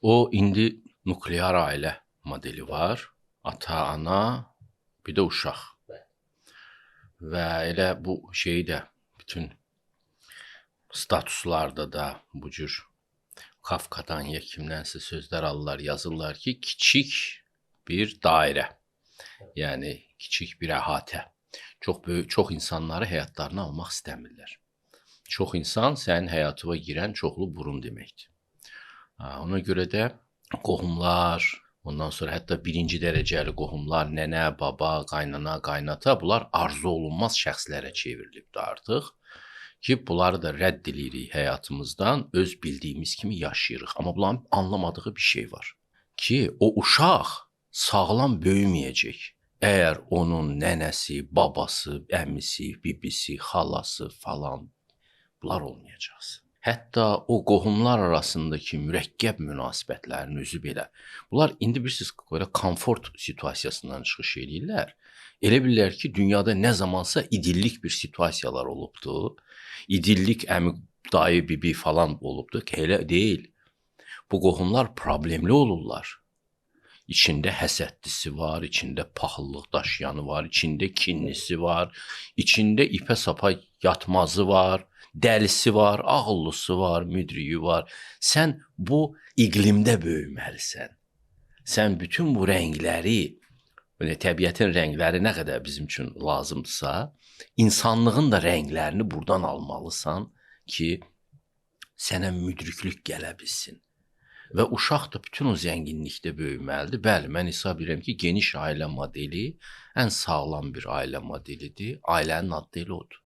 O indi nuklear ailə modeli var. Ata, ana, bir də uşaq. Və elə bu şeyi də bütün statuslarda da bu cür Kafkadan ya kimdənsə sözlər alırlar, yazırlar ki, kiçik bir dairə. Yəni kiçik bir əhatə. Çox böyük, çox insanları həyatlarına almaq istəmirlər. Çox insan sənin həyatına girən çoxlu burun deməkdir. Ona görə də qohumlar, ondan sonra hətta birinci dərəcəli qohumlar, nənə, baba, qaynana, qaynata, bunlar arzu olunmaz şəxslərə çevrilibdi artıq ki, bunları da rədd eləyirik həyatımızdan, öz bildiyimiz kimi yaşayırıq. Amma bunların anlamadığı bir şey var ki, o uşaq sağlam böyüməyəcək. Əgər onun nənəsi, babası, əmisi, bibisi, xalası falan bunlar olmayacaqsa. Hətta o qohumlar arasındakı mürəkkəb münasibətlərin özü belə. Bunlar indi bilirsiniz, belə komfort situasiyasından çıxış eləyirlər. Elə bilirlər ki, dünyada nə zamansa idillik bir situasiyalar olubdu. İdillik əmi, dayı, bibi falan olubdu ki, elə deyil. Bu qohumlar problemli olurlar. İçində həsədlisi var, içində paxıllıq daşıyanı var, içində kinlisi var, içində ipə sapa yatmazı var, dəlisi var, ağıllısı var, müdriyi var. Sən bu iqlimdə böyüməlisən. Sən bütün bu rəngləri, belə təbiətin rəngləri nə qədər bizim üçün lazımdırsa, insanlığın da rənglərini burdan almalısan ki, sənə müdriklik gələ bilsin. Və uşaq da bütün o zənginlikdə böyüməlidir. Bəli, mən hesab edirəm ki, geniş ailə modeli ən sağlam bir ailə modelidir. Ailənin adı elə odur.